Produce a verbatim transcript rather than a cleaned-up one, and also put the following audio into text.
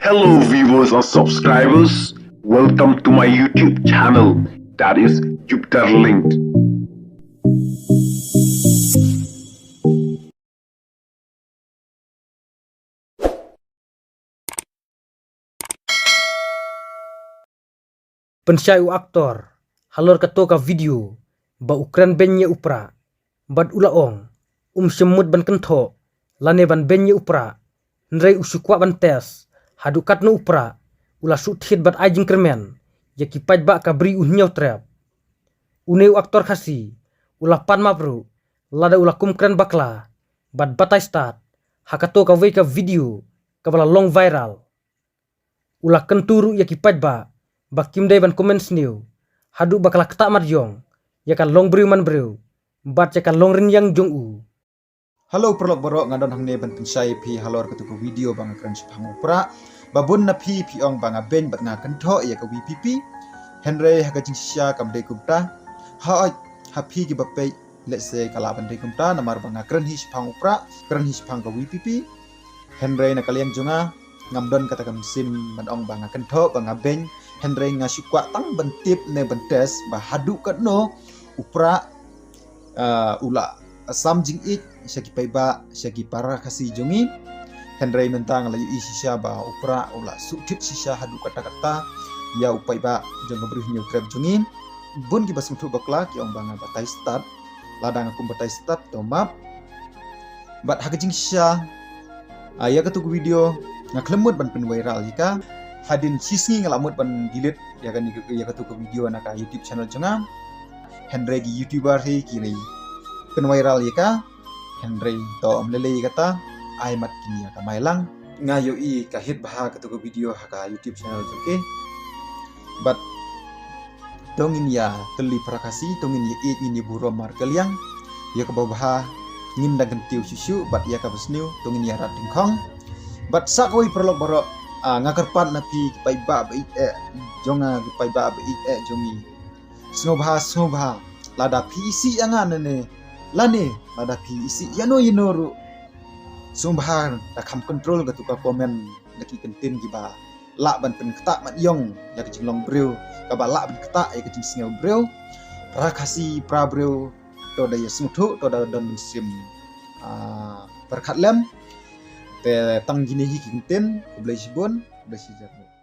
Hello viewers and subscribers, welcome to my YouTube channel, that is Jupiter Linked. Pynshai u aktor halor kato ka video ba u kren beiñ ïa u Prah, bad u la ong um shym mut ban kynthoh lane ban beiñ ïa u Prah, hynrei u shu kwah ban test haduh katno u Prah u la shu thied bad ai jingkyrmen ïa ki paidbah ka Bri U Hynñiewtrep. Une u aktor Khasi u la pan map ruh lada u la kum kren bakla bad batai stad ha kato kawei ka video kaba la long viral. U la kyntu ruh ïa ki paidbah ba kim dei ban comment sniew haduh ba ka la ktah mat ïong ïa ka long briew man briew bad ïa ka long rynïeng jong u. Hello paralok baroh, nga don hangne ban pynshai ïa phi halor kato ka video ba nga kren shaphang u Prah. Ba bun na phi phi ong ba nga beiñ bad nga kynthoh ïa ka VPP. Hynrei ha ka jingshisha kam dei kumta. Hooid, ha phi kiba peit, let's say ka lah ban dei kumta namar ba nga kren hi shaphang u Prah, kren hi shaphang ka VPP. Hynrei na ka liang jong nga ngam don kata ka mynsiem ban ong ba nga kynthoh ba nga beiñ, hynrei nga shu kwah tang ban tip ne ban test ba haduh katno u Prah, ah, u la sam jingïeit sha ki paidbah, sha ki para Khasi jong ngi. Hynrei mynta nga la ïohi shisha ba u Prah u la shu thied shisha haduh katta katta ïa u paidbah jong ka Bri U Hynñiewtrep jong ngi. Bun kiba sngewthuh bakla ki ong ba nga batai stad. Lada nga kum batai stad to map. Bad ha ka jingshisha, ah, ïa kato ka video nga khlem mut ban pynviral ïa ka. Hadien shisngi nga la mut ban delete ïa kane ka, ïa kato ka video na ka YouTube channel jong nga. Hynrei ki YouTuber hi ki la pynviral ïa ka. Hynrei to ym lei lei ïa kata, ai mat kine ïa ka mailang. Nga ïohi ka hit bha kato ka video ha ka YouTube channel jong ki. Bad to ngin ïa tylli para Khasi, to ngin ïa ïeit, ngin ïa burom markylliang. Ïa kaba bha ngin da kyntiew shuh shuh, bad ïa kaba sniew to ngin ïa rat dyngkhong. Bad sa kawei paralok baroh, ah, nga kyrpad na phi ki paidbah ba ïeit eh jong nga, ki paidbah ba ïeit eh jong ngi. Sngewbha, sngewbha, lada phi isih ïa nga ne ne, lane lada phi isih ïano ïano ruh, sngewbha da kham control kato ka comment da ki kyntien kiba lah ban pynktah mat ïong ïa ka jinglong briew, kaba lah ban ktah ïa ka jingsngew briew. Para Khasi, para briew, to da ïa sngewthuh, to da don mynsiem, ah, pyrkhat lem. Te tang kine hi ki kyntien, khublei shibun, khublei shihajar.